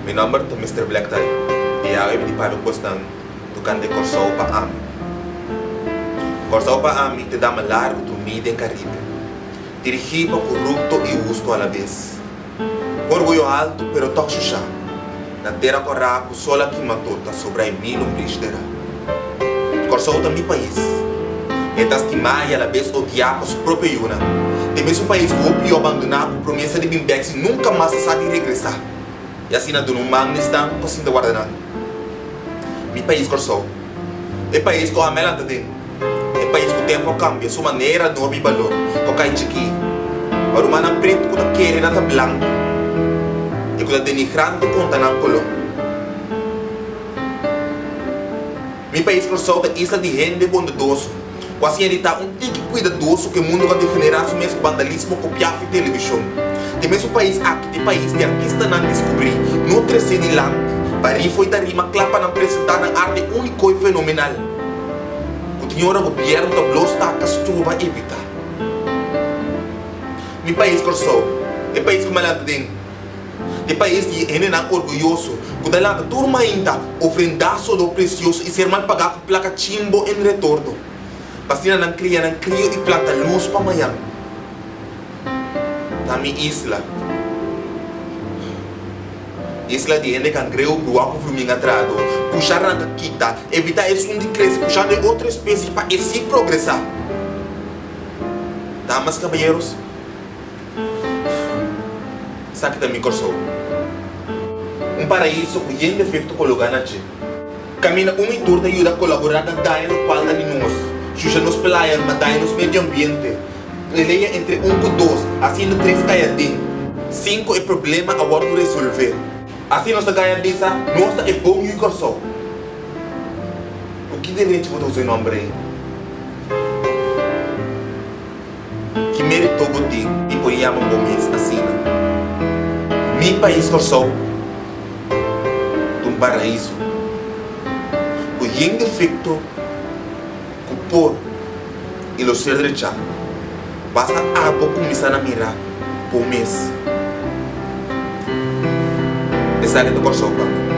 Mi nòmber ta Mister Black Tie i awe mi di papia ku bosnan tokante Kòrsou pa ami. Kòrsou pa ami ta e dama largu drumí den Karibe, dirigí pa korupto i hustu alabes. Ku orguyo haltu pero tòg shushá, na tera kòrá ku sol a kima tur ta sobra e mi lombrish derá. Kòrsou ta mi pais. E ta stimá i alabes odiá pa su propio yunan. Ta e mesun pais ku hopi yu a bandoná ku promesa di bin bèk si nunka mas a sa di regresá i asina duna un man n'esnan ku a sinta warda nan. Mi pais Kòrsou. E pais ku ame lanta den. E pais ku tempu a kambia su manera norma i balor ku a kai chikí. Pa rumannan pretu ku ta kere nan ta blanku i ku ta denigrante konta nan koló. Mi pais Kòrsou ta isla di hende bondadoso ku a siña di ta un tiki kuidadoso ku e mundu ku a degenerá su mes ku vandalismo kopiá fi televishon. Te mesun pais aki ta e pais di artistanan deskubrí, no tresé dilanti, pa rifo i tarima kla pa nan presentá nan arte úniko i fenomenal. Ku tin ora gobièrnu ta blo staka stroba evitá. Mi pais Kòrsou, e pais ku mi a lanta den, e pais di hendenan orguyoso ku ta lanta tur mainta ofrendá sodó presioso i ser mal pagá ku plaka chimbo en retorno, pa asina nan kria nan krio i planta lus pa mañan. Ta mi isla. Isla di hende kangreu, brua ku vruminga trado, pusha ranka kita, evitá esun di krese pushando e otro espesie pa e sí progresá. Damas, kabayeros, esaki ta mi Kòrsou. Un paraiso ku yen defekto kologá na dje. Kaminda un i tur ta yuda kolaborá na daña lokual ta di nos, shusha nos playa, ma daña nos medio ambiente. Pelea entre un ku dos, haciendo tres kai aden. Sin ku e problema a wòrdu resolvé. Asina nos ta gaña bisa, nos ta e bon yu Kòrsou. Ku ki derecho bo ta usa e nòmber ei? Ki mérito bo tin di por yama bo mes asina? Mi pais Kòrsou ta un paraíso ku yen defekto. Ku por i lo ser drechá. Basta abo kuminsá na mira bo mes. Esaki ta Kòrsou pa mi.